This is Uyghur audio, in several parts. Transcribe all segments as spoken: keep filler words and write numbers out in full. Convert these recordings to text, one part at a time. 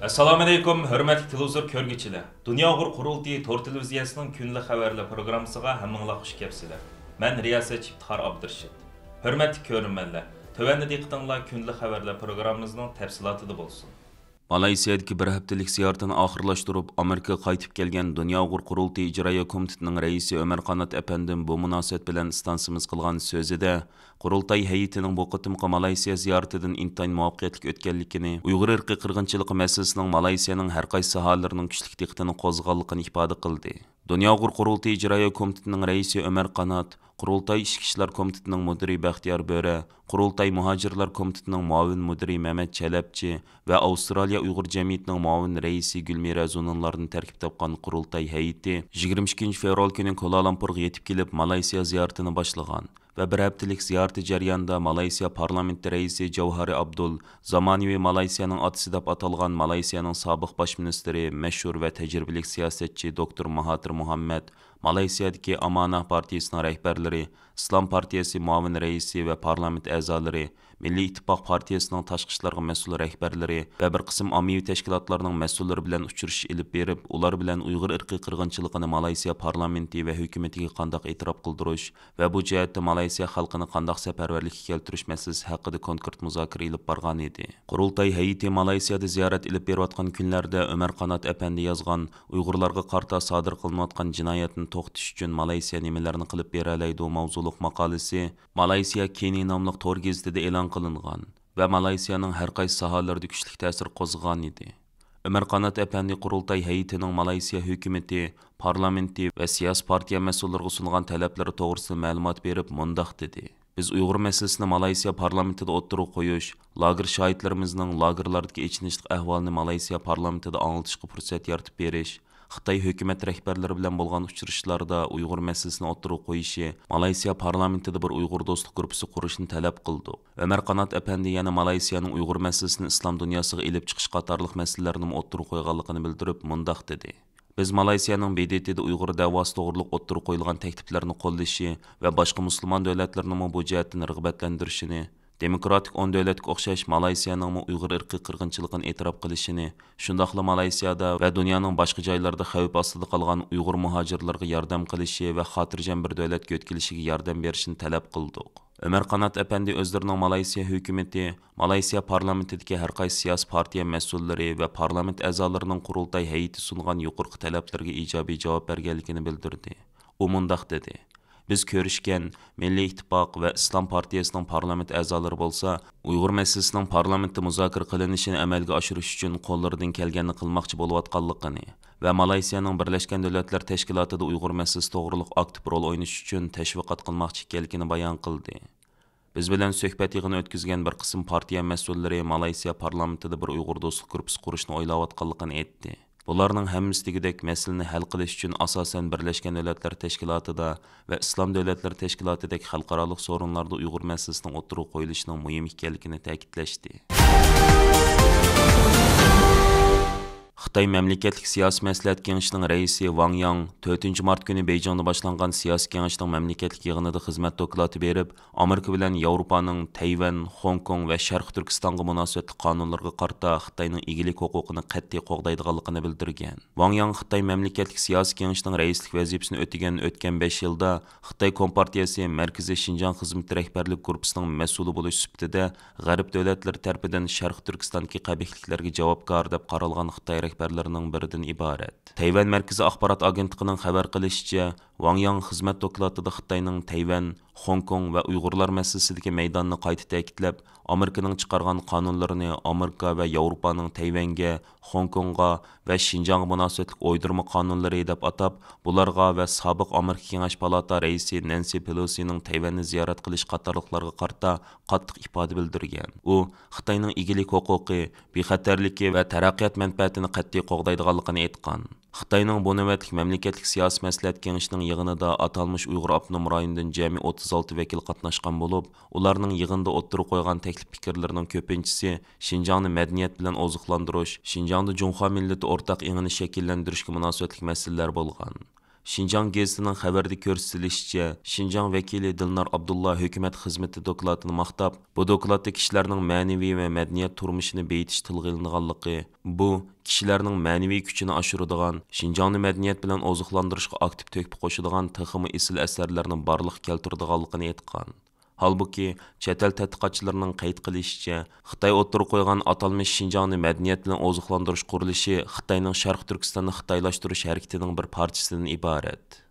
ئەسسالامۇئەلەيكۇم، ھۆرمەتلىك تېلېۋىزور كۆرگۈچىلەر! دۇنيا ئۇيغۇر قۇرۇلتىيى تور تېلېۋىزىيەسىنىڭ كۈندىلىك خەۋەرلەر پروگراممىسىغا ھەممىڭلار خۇش كەپسىلەر. مەن رىياسەتچى ئىپتىخار ئابدۇرېشىت. ھۆرمەتلىك كۆرۈرمەنلەر، تۆۋەندە دىققىتىڭلار كۈندىلىك خەۋەرلەر پروگراممىمىزنىڭ تەپسىلاتىدا بولسۇن. مالايسىيەدىكى بىر ھەپتىلىك زىيارىتىنى ئاخىرلاشتۇرۇپ، ئامېرىكىغا قايتىپ كەلگەن دۇنيا ئۇيغۇر قۇرۇلتىيى ئىجرائىيە كومىتېتىنىڭ رەئىسى ئۆمەر قانات ئەپەندىم بۇ مۇناسىۋەت بىلەن ئىستانسىمىز قىلغان سۆزىدە، قۇرۇلتاي ھەيئىتىنىڭ بۇ قېتىمقى مالايسىيە زىيارىتىدىن ئىنتايىن مۇۋەپپەقىيەتلىك ئۆتكەنلىكىنى، ئۇيغۇر ئىرقىي قىرغىنچىلىقى مەسىلىسىنىڭ مالايسىيەنىڭ ھەر قايسى ساھەلىرىنىڭ كۈچلۈك دىققىتىنى قوزغىغانلىقىنى ئىپادە قىلدى. دۇنيا ئۇيغۇر قۇرۇلتىيى ئىجرائىيە كومىتېتىنىڭ رەئىسى ئۆمەر قانات، قۇرۇلتاي ئىچكى ئىشلار كومىتېتىنىڭ مۇدىرى بەختىيار بۆرە، قۇرۇلتاي مۇھاجىرلار كومىتېتىنىڭ مۇئاۋىن مۇدىرى مەمەت چەلەپچى ۋە ئاۋسترالىيە ئۇيغۇر جەمئىيىتىنىڭ مۇئاۋىن رەئىسى گۈلمىرە زۇنۇنلاردىن تەركىب تاپقان قۇرۇلتاي ھەيئىتى يىگىرمە ئىككىنچى فېۋرال كۈنى كولا-لامپۇرغا يېتىپ كېلىپ، مالايسىيا زىيارىتىنى باشلىغان ۋە بىر ھەپتىلىك زىيارىتى جەريانىدا مالايسىيا پارلامېنتى رەئىسى جەۋھارى ئابدۇل زامانىۋى مالايسىيانىڭ ئاتىسى دەپ ئاتالغان مالايسىيانىڭ سابىق باش مىنىستىرى، مەشھۇر ۋە تەجرىبىلىك سىياسەتچى دوكتور ماھاتىر مۇھەممەد، مالايسىيادىكى ئاماناھ پارتىيىسىنىڭ رەھبەرلىرى، ئىسلام پارتىيىسى مۇئاۋىن رەئىسى ۋە پارلامېنت ئەزالىرى، مىللىي ئىتتىپاق پارتىيىسىنىڭ تاشقى ئىشلارغا مەسئۇل رەھبەرلىرى ۋە بىر قىسىم ئاممىۋى تەشكىلاتلارنىڭ مەسئۇللىرى بىلەن ئۇچرىشىش ئېلىپ بېرىپ، ئۇلار بىلەن ئۇيغۇر ئىرقىي قىرغىنچىلىقىنى مالايسىيا پارلامېنتى ۋە ھۆكۈمىتىگە قانداق ئېتىراپ قىلدۇرۇش ۋە بۇ جەھەتتە مالايسىيا خەلقىنى قانداق سەپەرۋەرلىككە كەلتۈرۈش مەسىلىسى ھەققىدە كونكرېت مۇزاكىرە ئېلىپ بارغانىدى. قۇرۇلتاي ھەيئىتى مالايسىيادا زىيارەت ئېلىپ بېرىۋاتقان كۈنلەردە ئۆمەر قانات ئەپەندى يازغان ئۇيغۇرلارغا قارىتا سادىر قىلىنىۋاتقان جىنايەتنى توختىتىش ئۈچۈن مالايسىيا نېمىلەرنى قىلىپ بېرەلەيدۇ ماۋزۇلۇق ماقالىسى مالايسىيا كېنى ناملىق تور گېزىتىدە ئېلان قىلىنغان ۋە مالايسىيانىڭ ھەر قايسى ساھەلىرىدە كۈچلۈك تەسىر قوزغىغانىدى. ئۆمەر قانات ئەپەندى قۇرۇلتاي ھەيئىتىنىڭ مالايسىيا ھۆكۈمىتى، پارلامېنتى ۋە سىياسىي پارتىيە مەسئۇللىرىغا سۇنغان تەلەپلىرى توغرىسىدا مەلۇمات بېرىپ، مۇنداق دېدى: بىز ئۇيغۇر مەسىلىسىنى مالايسىيا پارلامېنتىدا ئوتتۇرىغا قويۇش، لاگېر شاھىتلىرىمىزنىڭ لاگېرلاردىكى ئېچىنىشلىق ئەھۋالىنى مالايسىيا پارلامېنتىدا ئاڭلىتىشقا پۇرسەت يارىتىپ بېرىش، خىتاي ھۆكۈمەت رەھبەرلىرى بىلەن بولغان ئۇچرىشىشلاردا ئۇيغۇر مەسىلىسىنى ئوتتۇرىغا قويۇشى، مالايسىيا پارلامېنتىدا بىر ئۇيغۇر دوستلۇق گۇرۇپپىسى قۇرۇشنى تەلەپ قىلدۇق. ئۆمەر قانات ئەپەندى يەنە مالايسىيانىڭ ئۇيغۇر مەسىلىسىنى ئىسلام دۇنياسىغا ئېلىپ چىقىش قاتارلىق مەسىلىلەرنىمۇ ئوتتۇرىغا قويغانلىقىنى بىلدۈرۈپ، مۇنداق دېدى: بىز مالايسىيانىڭ ب د ت دا ئۇيغۇر دەۋاسى توغرۇلۇق ئوتتۇرىغا قويۇلغان تەكلىپلەرنى قوللىشى ۋە باشقا مۇسۇلمان دۆلەتلىرىنىمۇ بۇ جەھەتتىن رىغبەتلەندۈرۈشىنى، دېموكراتىك ئون دۆلەتكە ئوخشاش مالايسىيانىڭمۇ ئۇيغۇر ئىرقىي قىرغىنچىلىقىنى ئېتىراپ قىلىشىنى، شۇنداقلا مالايسىيادا ۋە دۇنيانىڭ باشقا جايلىرىدا خەۋپ ئاستىدا قالغان ئۇيغۇر مۇھاجىرلىرىغا ياردەم قىلىشى ۋە خاتىرجەم بىر دۆلەتكە يۆتكىلىشىگە ياردەم بېرىشىنى تەلەپ قىلدۇق. ئۆمەر قانات ئەپەندى ئۆزلىرىنىڭ مالايسىيا ھۆكۈمىتى، مالايسىيا پارلامېنتىدىكى ھەر قايسى سىياسىي پارتىيە مەسئۇللىرى ۋە پارلامېنت ئەزالىرىنىڭ قۇرۇلتاي ھەيئىتى سۇنغان يۇقىرىقى تەلەپلىرىگە ئىجابىي جاۋاب بەرگەنلىكىنى بىلدۈردى. ئۇ مۇنداق دېدى: بىز كۆرۈشكەن، مىللىي ئىتتىپاق ۋە ئىسلام پارتىيەسىنىڭ پارلامېنت ئەزالىرى بولسا ئۇيغۇر مەسىلىسىنىڭ پارلامېنتتا مۇزاكىرە قىلىنىشىنى ئەمەلگە ئاشۇرۇش ئۈچۈن قوللىرىدىن كەلگەننى قىلماقچى بولۇۋاتقانلىقىنى ۋە مالايسىيانىڭ بىرلەشكەن دۆلەتلەر تەشكىلاتىدا ئۇيغۇر مەسىلىسى توغرۇلۇق ئاكتىپ رول ئوينىشى ئۈچۈن تەشۋىقات قىلماقچى ئىكەنلىكىنى بايان قىلدى. بىز بىلەن سۆھبەت يىغىنى ئۆتكۈزگەن بىر قىسىم پارتىيە مەسئۇللىرى مالايسىيا پارلامېنتىدا بىر ئۇيغۇر دوستلۇق گۇرۇپپىسى قۇرۇشنى ئويلاۋاتقانلىقىنى ئېيتتى. بۇلارنىڭ ھەممىسى دېگۈدەك مەسىلىنى ھەل قىلىش ئۈچۈن ئاساسەن بىرلەشكەن دۆلەتلەر تەشكىلاتىدا ۋە ئىسلام دۆلەتلىرى تەشكىلاتىدەك خەلقئارالىق سورۇنلاردا ئۇيغۇر مەسىلىسىنىڭ ئوتتۇرىغا قويۇلۇشىنىڭ مۇھىم ئىكەنلىكىنى تەكىتلەشتى. خىتاي مەملىكەتلىك سىياسىي مەسلىھەت كېڭىشىنىڭ رەئىسى ۋاڭ ياڭ تۆتىنچى مارت كۈنى بېيجىڭدا باشلانغان سىياسىي كېڭەشنىڭ مەملىكەتلىك يىغىنىدا خىزمەت دوكلاتى بېرىپ، ئامېرىكا بىلەن ياۋروپانىڭ تەيۋەن، خوڭكوڭ ۋە شەرقىي تۈركىستانغا مۇناسىۋەتلىك قانۇنلىرىغا قارىتا خىتاينىڭ ئىگىلىك ھوقۇقىنى قەتئىي قوغدايدىغانلىقىنى بىلدۈرگەن. ۋاڭ ياڭ خىتاي مەملىكەتلىك سىياسىي كېڭىشىنىڭ رەئىسلىك ۋەزىپىسىنى ئۆتىگەن ئۆتكەن بەش يىلدا خىتاي كومپارتىيەسى مەركىزىي شىنجاڭ خىزمىتى رەھبەرلىك گۇرۇپپىسىنىڭ مەسئۇلى بولۇش سۈپىتىدە، غەرب دۆلەتلىرى تەرىپىدىن شەرقىي تۈركىستاندىكى قەبىھلىكلەرگە جاۋابكار دەپ قارالغان خىتاي رەھبەرلىرىنىڭ بىرىدىن ئىبارەت. تەيۋەن مەركىزىي ئاخبارات ئاگېنتلىقىنىڭ خەۋەر قىلىشىچە، ۋاڭ ياڭ خىزمەت دوكلاتىدا خىتاينىڭ تەيۋەن، خوڭكوڭ ۋە ئۇيغۇرلار مەسىلىسىدىكى مەيدانىنى قايتا تەكىتلەپ، ئامېرىكىنىڭ چىقارغان قانۇنلىرىنى ئامېرىكا ۋە ياۋروپانىڭ تەيۋەنگە، خوڭكوڭغا ۋە شىنجاڭغا مۇناسىۋەتلىك ئويدۇرما قانۇنلىرى دەپ ئاتاپ، بۇلارغا ۋە سابىق ئامېرىكا كېڭەش پالاتا رەئىسى نەنسى پېلوسىنىڭ تەيۋەننى زىيارەت قىلىشى قاتارلىقلارغا قارىتا قاتتىق ئىپادە بىلدۈرگەن. ئۇ خىتاينىڭ ئىگىلىك ھوقۇقى، بىخەتەرلىكى ۋە تەرەققىيات مەنپەئەتىنى قەتئىي قوغدايدىغانلىقىنى ئېيتقان. خىتاينىڭ بۇ نۆۋەتلىك مەملىكەتلىك سىياسىي مەسلىھەت كېڭىشىنىڭ يىغىنىدا ئاتالمىش ئۇيغۇر ئاپتونوم رايونىدىن جەمئىي ئوتتۇز ئالتە ۋەكىل قاتناشقان بولۇپ، ئۇلارنىڭ يىغىندا ئوتتۇرىغا قويغان تەكلىپ پىكىرلىرىنىڭ كۆپىنچىسى شىنجاڭنى مەدەنىيەت بىلەن ئوزۇقلاندۇرۇش، شىنجاڭدا جۇڭخۇا مىللىتى ئورتاق ئېڭىنى شەكىللەندۈرۈشكە مۇناسىۋەتلىك مەسىلىلەر بولغان. شىنجاڭ گېزىتىنىڭ خەۋىرىدە كۆرسىتىلىشىچە، شىنجاڭ ۋەكىلى دىلنار ئابدۇللا ھۆكۈمەت خىزمىتى دوكلاتىنى ماختاپ، بۇ دوكلاتتا كىشىلەرنىڭ مەنىۋى ۋە مەدەنىيەت تۇرمۇشىنى بېيىتىش تىلغا ئېلىنغانلىقى، بۇ كىشىلەرنىڭ مەنىۋى كۈچىنى ئاشۇرىدىغان، شىنجاڭنى مەدەنىيەت بىلەن ئوزۇقلاندۇرۇشقا ئاكتىپ تۆھپە قوشىدىغان تېخىمۇ ئېسىل ئەسەرلەرنى بارلىققا كەلتۈرىدىغانلىقىنى ئېيتقان. ھالبۇكى، چەت ئەل تەتقىقاتچىلىرىنىڭ قەيت قىلىشىچە، خىتاي ئوتتۇرىغا قويغان ئاتالمىش شىنجاڭنى مەدەنىيەت بىلەن ئوزۇقلاندۇرۇش قۇرۇلۇشى خىتاينىڭ شەرقىي تۈركىستاننى خىتايلاشتۇرۇش ھەرىكىتىنىڭ بىر پارچىسىدىن ئىبارەت.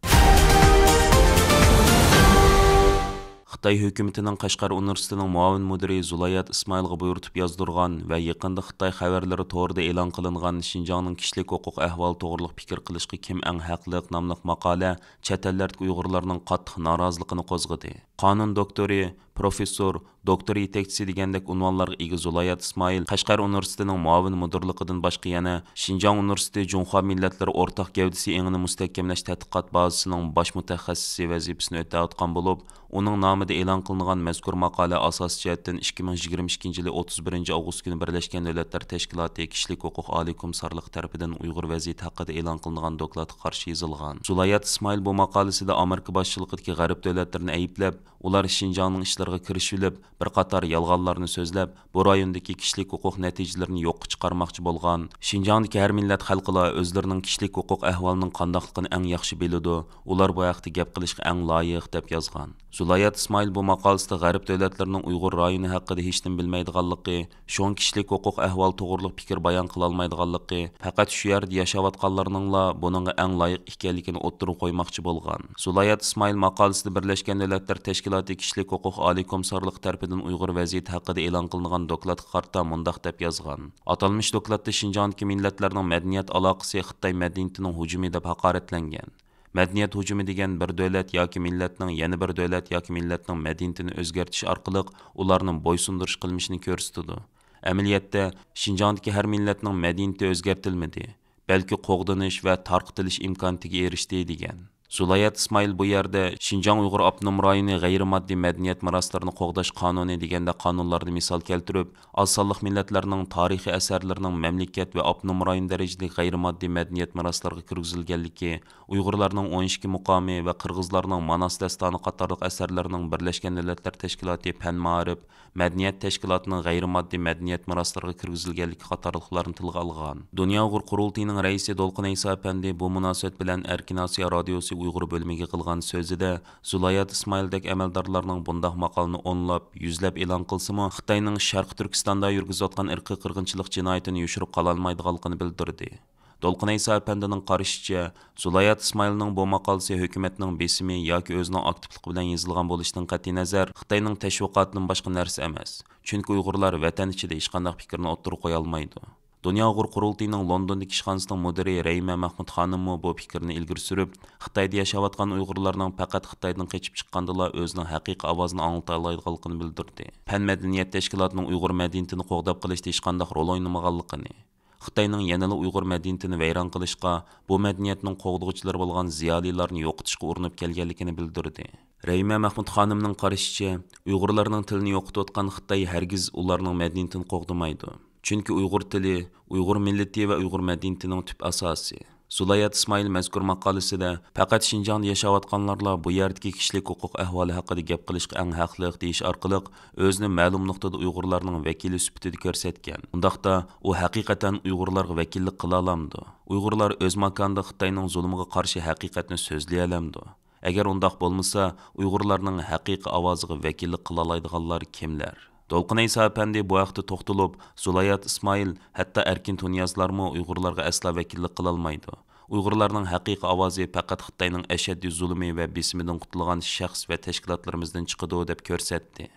خىتاي ھۆكۈمىتىنىڭ قەشقەر ئۇنىۋېرسىتېتىنىڭ مۇئاۋىن مۇدىرى زۇلايات ئىسمائىلغا بۇيرۇتۇپ يازدۇرغان ۋە يېقىندا خىتاي خەۋەرلىرى تورىدا ئېلان قىلىنغان شىنجاڭنىڭ كىشىلىك ھوقۇق ئەھۋالى توغرۇلۇق پىكىر قىلىشقا كىم ئەڭ ھەقلىق ناملىق ماقالە چەت ئەللەردىكى ئۇيغۇرلارنىڭ قاتتىق نارازىلىقىنى قوزغىدى. قانۇن دوكتورى، پروفېسسور، دوكتور يېتەكچىسى دېگەندەك ئۇنۋانلارغا ئىگە زۇلايات ئىسمائىل قەشقەر ئۇنىۋېرسىتېتىنىڭ مۇئاۋىن مۇدىرلىقىدىن باشقا يەنە شىنجاڭ ئۇنىۋېرسىتېتى جۇڭخۇا مىللەتلىرى ئورتاق گەۋدىسى ئېڭىنى مۇستەھكەملەش تەتقىقات بازىسىنىڭ باش مۇتەخەسسىسى ۋەزىپىسىنى ئۆتەۋاتقان بولۇپ، ئۇنىڭ نامىدا ئېلان قىلىنغان مەزكۇر ماقالە ئاساسىي جەھەتتىن ئىككى مىڭ يىگىرمە ئىككىنچى يىلى ئوتتۇز بىرىنچى ئاۋغۇست كۈنى بىرلەشكەن دۆلەتلەر تەشكىلاتى كىشىلىك ھوقۇق ئالىي كومىسسارلىقى تەرىپىدىن ئۇيغۇر ۋەزىيىتى ھەققىدە ئېلان قىلىنغان دوكلاتقا قارشى يېزىلغان. زۇلايات ئىسمائىل بۇ ماقالىسىدە ئامېرىكا باشچىلىقىدىكى غەرب دۆلەتلىرىنى ئەيىبلەپ، ئۇلار شىنجاڭنىڭ ئىشلىرىغا كىرىشىۋېلىپ، بىر قاتار يالغانلارنى سۆزلەپ، بۇ رايوندىكى كىشىلىك ھوقۇق نەتىجىلىرىنى يوققا چىقارماقچى بولغان، شىنجاڭدىكى ھەر مىللەت خەلقىلا ئۆزلىرىنىڭ كىشىلىك ھوقۇق ئەھۋالىنىڭ قانداقلىقىنى ئەڭ ياخشى بىلىدۇ، ئۇلار بۇ ھەقتە گەپ قىلىشقا ئەڭ لايىق، دەپ يازغان. زۇلايات ئىسمائىل بۇ ماقالىسىدە غەرب دۆلەتلىرىنىڭ ئۇيغۇر رايونى ھەققىدە ھېچنېمە بىلمەيدىغانلىقى، شۇڭا كىشىلىك ھوقۇق ئەھۋالى توغرۇلۇق پىكىر بايان قىلالمايدىغانلىقى، پەقەت شۇ يەردە ياشاۋاتقانلارنىڭلا بۇنىڭغا ئەڭ لايىق ئىكەنلىكىنى ئوتتۇرىغا قويماقچى بولغان. زۇلايات ئىسمائىل ماقالىسىدە بىرلەشكەن دۆلەتلەر تەشكىلاتى كىشىلىك ھوقۇق ئالىي كومىسسارلىقى تەرىپىدىن ئۇيغۇر ۋەزىيىتى ھەققىدە ئېلان قىلىنغان دوكلاتقا قارىتا مۇنداق دەپ يازغان: ئاتالمىش دوكلاتتا شىنجاڭدىكى مىللەتلەرنىڭ مەدەنىيەت ئالاقىسى خىتاي مەدەنىيىتىنىڭ ھۇجۇمى دەپ ھاقارەتلەنگەن. مەدەنىيەت ھۇجۇمى دېگەن بىر دۆلەت ياكى مىللەتنىڭ يەنە بىر دۆلەت ياكى مىللەتنىڭ مەدەنىيىتىنى ئۆزگەرتىش ئارقىلىق ئۇلارنى بويسۇندۇرۇش قىلمىشىنى كۆرسىتىدۇ. ئەمەلىيەتتە، شىنجاڭدىكى ھەر مىللەتنىڭ مەدەنىيىتى ئۆزگەرتىلمىدى، بەلكى قوغدىنىش ۋە تارقىتىلىش ئىمكانىيىتىگە ئېرىشتى، دېگەن. زۇلايات ئىسمائىل بۇ يەردە شىنجاڭ ئۇيغۇر ئاپتونوم رايونى غەيرىي ماددىي مەدەنىيەت مىراسلىرىنى قوغداش قانۇنى دېگەندەك قانۇنلارنى مىسال كەلتۈرۈپ، ئاز سانلىق مىللەتلەرنىڭ تارىخىي ئەسەرلىرىنىڭ مەملىكەت ۋە ئاپتونوم رايون دەرىجىلىك غەيرىي ماددىي مەدەنىيەت مىراسلىرىغا كىرگۈزۈلگەنلىكى، ئۇيغۇرلارنىڭ ئون ئىككى مۇقامى ۋە قىرغىزلارنىڭ ماناس داستانى قاتارلىق ئەسەرلىرىنىڭ بىرلەشكەن دۆلەتلەر تەشكىلاتى پەن مائارىپ، مەدەنىيەت تەشكىلاتىنىڭ غەيرىي ماددىي مەدەنىيەت مىراسلىرىغا كىرگۈزۈلگەنلىكى قاتارلىقلارنى تىلغا ئالغان. دۇنيا ئۇيغۇر قۇرۇلتىيىنىڭ رەئىسى دولقۇن ئەيسا ئەپەندى بۇ مۇناسىۋەت بىلەن ئەركىن ئاسىيا رادىيوسى ئۇيغۇر بۆلۈمىگە قىلغان سۆزىدە، زۇلايات ئىسمائىلدەك ئەمەلدارلارنىڭ بۇنداق ماقالىنى ئونلاپ، يۈزلەپ ئېلان قىلسىمۇ، خىتاينىڭ شەرقىي تۈركىستاندا يۈرگۈزۈۋاتقان ئىرقىي قىرغىنچىلىق جىنايىتىنى يوشۇرۇپ قالالمايدىغانلىقىنى بىلدۈردى. دولقۇن ئەيسا ئەپەندىنىڭ قارىشىچە، زۇلايات ئىسمائىلنىڭ بۇ ماقالىسى ھۆكۈمەتنىڭ بېسىمى ياكى ئۆزىنىڭ ئاكتىپلىقى بىلەن يېزىلغان بولۇشىدىن قەتئىينەزەر، خىتاينىڭ تەشۋىقاتىدىن باشقا نەرسە ئەمەس. چۈنكى ئۇيغۇرلار ۋەتەن ئىچىدە ھېچقانداق پىكىرنى ئوتتۇرىغا قويالمايدۇ. دۇنيا ئۇيغۇر قۇرۇلتىيىنىڭ لوندوندىكى ئىشخانىسىنىڭ مۇدىرى رەھىمە مەخمۇت خانىممۇ بۇ پىكىرنى ئىلگىرى سۈرۈپ، خىتايدا ياشاۋاتقان ئۇيغۇرلارنىڭ پەقەت خىتايدىن قېچىپ چىققاندىلا ئۆزىنىڭ ھەقىقىي ئاۋازىنى ئاڭلىتالايدىغانلىقىنى بىلدۈردى. پەن مەدەنىيەت تەشكىلاتىنىڭ ئۇيغۇر مەدەنىيىتىنى قوغداپ قېلىشتا ھېچقانداق رول ئوينىمىغانلىقىنى، خىتاينىڭ يەنىلا ئۇيغۇر مەدەنىيىتىنى ۋەيران قىلىشقا، بۇ مەدەنىيەتنىڭ قوغدىغۇچىلىرى بولغان زىيالىيلارنى يوقىتىشقا ئۇرۇنۇپ كەلگەنلىكىنى بىلدۈردى. رەھىمە مەخمۇت خانىمنىڭ قارىشىچە، ئۇيغۇرلارنىڭ تىلىنى يوقىتىۋاتقان خىتاي ھەرگىز ئۇلارنىڭ مەدەنىيىتىنى قوغدىمايدۇ. چۈنكى ئۇيغۇر تىلى ئۇيغۇر مىللىتى ۋە ئۇيغۇر مەدەنىيىتىنىڭ تۈپ ئاساسى. زۇلايات ئىسمائىل مەزكۇر ماقالىسىدە، پەقەت شىنجاڭدا ياشاۋاتقانلارلا بۇ يەردىكى كىشىلىك ھوقۇق ئەھۋالى ھەققىدە گەپ قىلىشقا ئەڭ ھەقلىق، دېيىش ئارقىلىق ئۆزىنى مەلۇم نۇقتىدا ئۇيغۇرلارنىڭ ۋەكىلى سۈپىتىدە كۆرسەتكەن. ئۇنداقتا، ئۇ ھەقىقەتەن ئۇيغۇرلارغا ۋەكىللىك قىلالامدۇ؟ ئۇيغۇرلار ئۆز ماكانىدا خىتاينىڭ زۇلۇمىغا قارشى ھەقىقەتنى سۆزلىيەلەمدۇ؟ ئەگەر ئۇنداق بولمىسا، ئۇيغۇرلارنىڭ ھەقىقىي ئاۋازىغا ۋەكىللىك قىلالايدىغانلار كىملەر؟ دولقۇن ئەيسا ئەپەندى بۇ ھەقتە توختىلىپ، زۇلايات ئىسمائىل، ھەتتا ئەركىن تۇنىيازلارمۇ ئۇيغۇرلارغا ئەسلا ۋەكىللىك قىلالمايدۇ. ئۇيغۇرلارنىڭ ھەقىقىي ئاۋازى پەقەت خىتاينىڭ ئەشەددىي زۇلۇمى ۋە بېسىمىدىن قۇتۇلغان شەخس ۋە تەشكىلاتلىرىمىزدىن چىقىدۇ، دەپ كۆرسەتتى.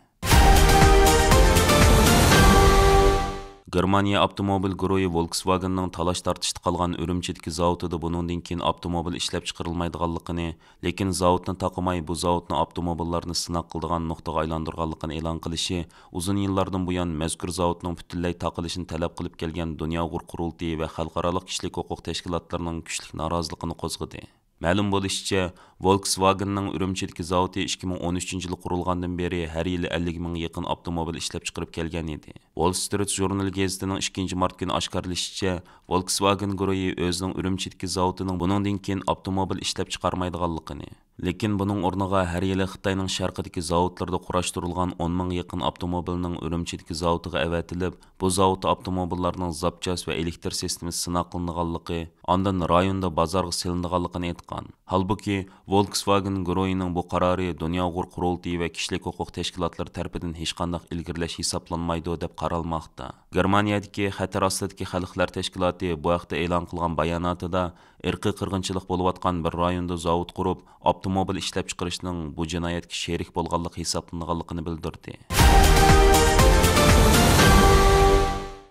گېرمانىيە ئاپتوموبىل گۇرۇھى ۋولكسۋاگېننىڭ تالاش-تارتىشتا قالغان ئۈرۈمچىدىكى زاۋۇتىدا بۇنىڭدىن كېيىن ئاپتوموبىل ئىشلەپچىقىرىلمايدىغانلىقىنى، لېكىن زاۋۇتنى تاقىماي، بۇ زاۋۇتنى ئاپتوموبىللارنى سىناق قىلىدىغان نۇقتىغا ئايلاندۇرغانلىقىنى ئېلان قىلىشى ئۇزۇن يىللاردىن بۇيان مەزكۇر زاۋۇتنىڭ پۈتۈنلەي تاقىلىشىنى تەلەپ قىلىپ كەلگەن دۇنيا ئۇيغۇر قۇرۇلتىيى ۋە خەلقئارالىق كىشىلىك ھوقۇق تەشكىلاتلىرىنىڭ كۈچلۈك نارازىلىقىنى قوزغىدى. مەلۇم بولۇشىچە، ۋولكسۋاگېننىڭ ئۈرۈمچىدىكى زاۋۇتى ئىككى مىڭ ئون ئۈچىنچى يىلى قۇرۇلغاندىن بېرى ھەر يىلى ئەللىك مىڭ يېقىن ئاپتوموبىل ئىشلەپ چىقىرىپ كەلگەن ئىدى. ۋول سترىت ژۇرنىلى گېزىتىنىڭ ئىككىنچى مارت كۈنى ئاشكارىلىشىچە، ۋولكسۋاگېن گۇرۇھى ئۆزىنىڭ ئۈرۈمچىدىكى زاۋۇتىنىڭ بۇنىڭدىن كېيىن ئاپتوموبىل ئىشلەپ چىقارمايدىغانلىقىنى، لېكىن بۇنىڭ ئورنىغا ھەر يىلى خىتاينىڭ شەرقىدىكى زاۋۇتلىرىدا قۇراشتۇرۇلغان ئون مىڭغا يېقىن ئاپتوموبىلنىڭ ئۈرۈمچىدىكى زاۋۇتىغا ئەۋەتىلىپ، بۇ زاۋۇتتا ئاپتوموبىللارنىڭ زاپچاس ۋە ئېلېكتر سىستېمىسى سىناق قىلىنىدىغانلىقى، ئاندىن رايوندا بازارغا سېلىنىدىغانلىقىنى ئېيتقان. ھالبۇكى، ۋولكسۋاگېن گۇرۇھىنىڭ بۇ قارارى دۇنيا ئۇيغۇر قۇرۇلتىيى ۋە كىشىلىك ھوقۇق تەشكىلاتلىرى تەرىپىدىن ھېچقانداق ئىلگىرىلەش ھېسابلانمايدۇ، دەپ قارالماقتا. گېرمانىيەدىكى خەتەر ئاستىدىكى خەلقلەر تەشكىلاتى بۇ ھەقتە ئېلان قىلغان باياناتىدا، ئىرقىي قىرغىنچىلىق بولۇۋاتقان بىر رايوندا زاۋۇت قۇرۇپ، ئاپتوموبىل ئىشلەپچىقىرىشنىڭ بۇ جىنايەتكە شېرىك بولغانلىقى ھېسابلىنىدىغانلىقىنى بىلدۈردى.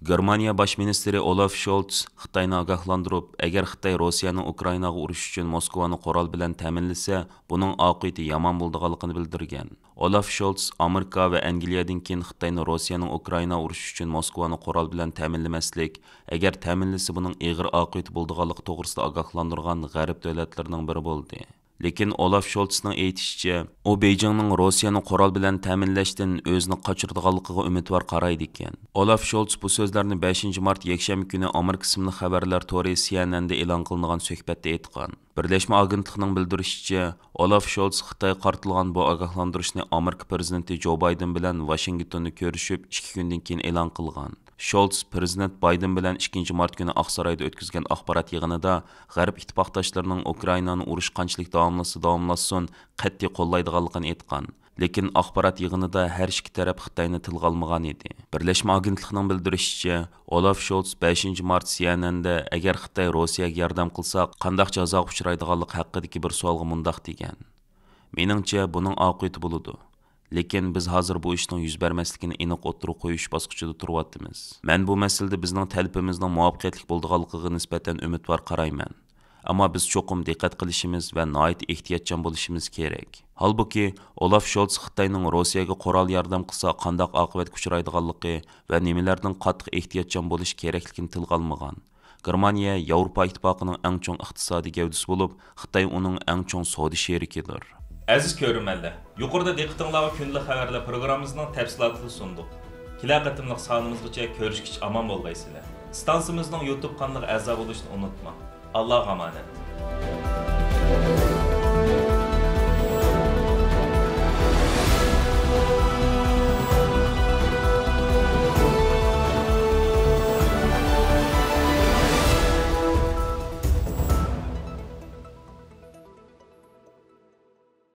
گېرمانىيە باش مىنىستىرى ئولاف شولتس خىتاينى ئاگاھلاندۇرۇپ، ئەگەر خىتاي روسىيەنىڭ ئۇكرائىناغا ئۇرۇش ئۈچۈن موسكۋانى قورال بىلەن تەمىنلىسە، بۇنىڭ ئاقىۋىتى يامان بولىدىغانلىقىنى بىلدۈرگەن. ئولاف شولتس ئامېرىكا ۋە ئەنگلىيەدىن كېيىن خىتاينى روسىيەنىڭ ئۇكرائىنا ئۇرۇشى ئۈچۈن موسكۋانى قورال بىلەن تەمىنلىمەسلىك، ئەگەر تەمىنلىسە بۇنىڭ ئېغىر ئاقىۋىتى بولىدىغانلىقى توغرىسىدا ئاگاھلاندۇرغان غەرب دۆلەتلىرىنىڭ بىرى بولدى. لېكىن ئولاف شولتسنىڭ ئېيتىشىچە، ئۇ بېيجىڭنىڭ روسىيەنى قورال بىلەن تەمىنلەشتىن ئۆزىنى قاچۇرىدىغانلىقىغا ئۈمىدۋار قارايدىكەن. ئولاف شولتس بۇ سۆزلەرنى بەشىنچى مارت يەكشەنبە كۈنى ئامېرىكا ئىسىملىق خەۋەرلەر تورى سى ئېن ئېندا ئېلان قىلىنغان سۆھبەتتە ئېيتقان. بىرلەشمە ئاگېنتلىقىنىڭ بىلدۈرۈشىچە، ئولاف شولتس خىتايغا قارىتىلغان بۇ ئاگاھلاندۇرۇشنى ئامېرىكا پىرېزىدېنتى جو بايدېن بىلەن ۋاشىنگتوندا كۆرۈشۈپ، ئىككى كۈندىن كېيىن ئېلان قىلغان. شولتس پىرېزىدېنت بايدېن بىلەن ئىككىنچى مارت كۈنى ئاقسارايدا ئۆتكۈزگەن ئاخبارات يىغىنىدا غەرب ئىتتىپاقداشلىرىنىڭ ئۇكرائىنانى ئۇرۇش قانچىلىك داۋاملاشسا داۋاملاشسۇن، قەتئىي قوللايدىغانلىقىنى ئېيتقان. لېكىن ئاخبارات يىغىنىدا ھەر ئىككى تەرەپ خىتاينى تىلغا ئالمىغان ئىدى. بىرلەشمە ئاگېنتلىقىنىڭ بىلدۈرۈشىچە، ئولاف شولتس بەشىنچى مارت سى ئېن ئېندا، ئەگەر خىتاي روسىيەگە ياردەم قىلسا، قانداق جازاغا ئۇچرايدىغانلىقى ھەققىدىكى بىر سوئالغا مۇنداق دېگەن: مېنىڭچە، بۇنىڭ ئاقىۋىتى بولىدۇ. لېكىن بىز ھازىر بۇ ئىشنىڭ يۈز بەرمەسلىكىنى ئېنىق ئوتتۇرىغا قويۇش باسقۇچىدا تۇرۇۋاتىمىز. مەن بۇ مەسىلىدە بىزنىڭ تەلىپىمىزنىڭ مۇۋەپپەقىيەتلىك بولىدىغانلىقىغا نىسبەتەن ئۈمىدۋار قارايمەن. ئەمما بىز چوقۇم دىققەت قىلىشىمىز ۋە ناھايىتى ئېھتىياتچان بولۇشىمىز كېرەك. ھالبۇكى، ئولاف شولتس خىتاينىڭ روسىيەگە قورال ياردەم قىلسا قانداق ئاقىۋەتكە ئۇچرايدىغانلىقى ۋە نېمىلەردىن قاتتىق ئېھتىياتچان بولۇش كېرەكلىكىنى تىلغا ئالمىغان. گېرمانىيە ياۋروپا ئىتتىپاقىنىڭ ئەڭ چوڭ ئىقتىسادىي گەۋدىسى بولۇپ، خىتاي ئۇنىڭ ئەڭ چوڭ سودا شېرىكىدۇر. ئەزىز كۆرۈرمەنلەر، يۇقىرىدا دىققىتىڭلارغا كۈندىلىك خەۋەرلەر پروگراممىمىزنىڭ تەپسىلاتىنى سۇندۇق. كېلەر قېتىملىق سانىمىزغىچە كۆرۈشكىچە ئامان بولغايسىلەر. ئىستانسىمىزنىڭ يۇتۇب قانىلىغا ئەزا بولۇشنى ئۇنتۇماڭ. ئاللاغا ئامانەت.